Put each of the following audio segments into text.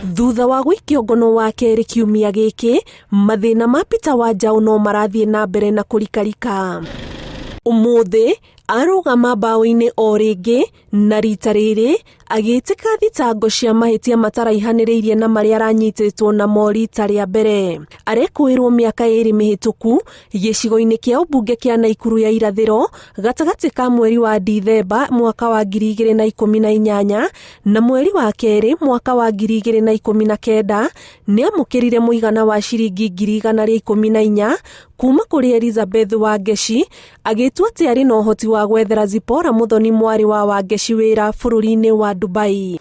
Thutha wa gũikio ngono wa kerĩ kiumia gĩkĩ, mathĩna ma Peter Wanjaũ no marathiĩ na mbere na kũrikarika. Ũmũthĩ arũgama mbaũ-inĩ o rĩngĩ na rita rĩrĩ agĩtĩka thitango cia mahĩtia mataraihanĩrĩirie na marĩa aranyitĩtwo namo rita rĩa mbere. Arekũĩrwo mĩaka ĩrĩ mĩhĩtũku gĩcigo-inĩ kĩa ũmbunge kĩa Naikuru ya irathĩro gatagatĩ ka mweri wa Dithemba mwaka wa 2018 na mweri wa kerĩ mwaka wa 2019 nĩamũkĩrire mũigana wa ciringi 114,000 kuma kũrĩ Elizabeth Wangeci agĩtua atĩ arĩ na ũhoti wa gwethera Zipporah Muthoni mwarĩ wa Wangeci wĩra bũrũri-inĩ wa Dubai.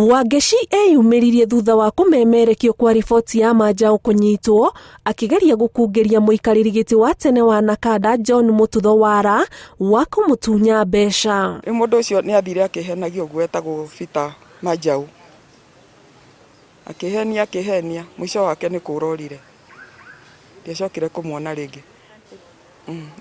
Wangeci eyumĩririe thutha wa kũmemerekio kwa riboti ya Manjaũ kũnyitwo akĩgeria gũkungĩria mũikarĩri gĩtĩ wa tene wa Nakada John Mututho Wara wa kũmũtunya mbeca. Rĩu mũndũ ũcio nĩ athire akĩhenagia ũguo etagwo Peter Manjaũ. Akĩhenia akĩhenia, mũico wake nĩ kũra orire. Ndiacokire kũmuona rĩngĩ.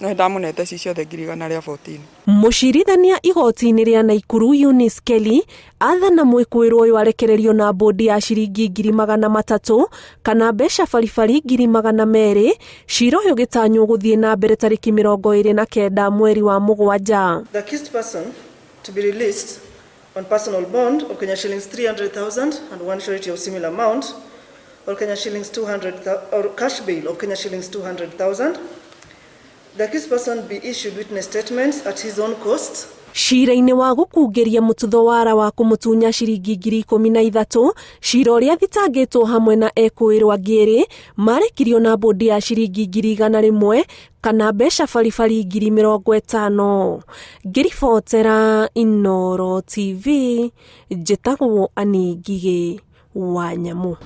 No nĩndamũnete ci ciothe 114,000. Mũcirithania igoti-inĩ rĩa Naikuru Eunice Kelly athana mwĩkũĩrwo ũyũ arekererio na mbũndi ya ciringi 300,000 kana mbeca baribari 200,000. Cira ũyũ ũgĩtanywo gũthiĩ na mbere tarĩki 29 mweri wa mũgwanja. The accused person to be released on personal bond of Kenya shillings 300,000 and one surety of similar amount, or Kenya shillings 200 or cash bail of Kenya shillings 200,000. The accused person be issued witness statements at his own cost. Cira-inĩ wa gũkungĩria Mututho Wara wa kũmũtunya ciringi 13,000, cira ũrĩa athitangĩtwo hamwe na ekũĩrwo angĩ erĩ marekirio na mbũndi ya ciringi 100,000 kana mbeca baribari 50,000. Ngĩribotera Inooro TV, njĩtagwo Annie Ngigĩ wa Nyamũ.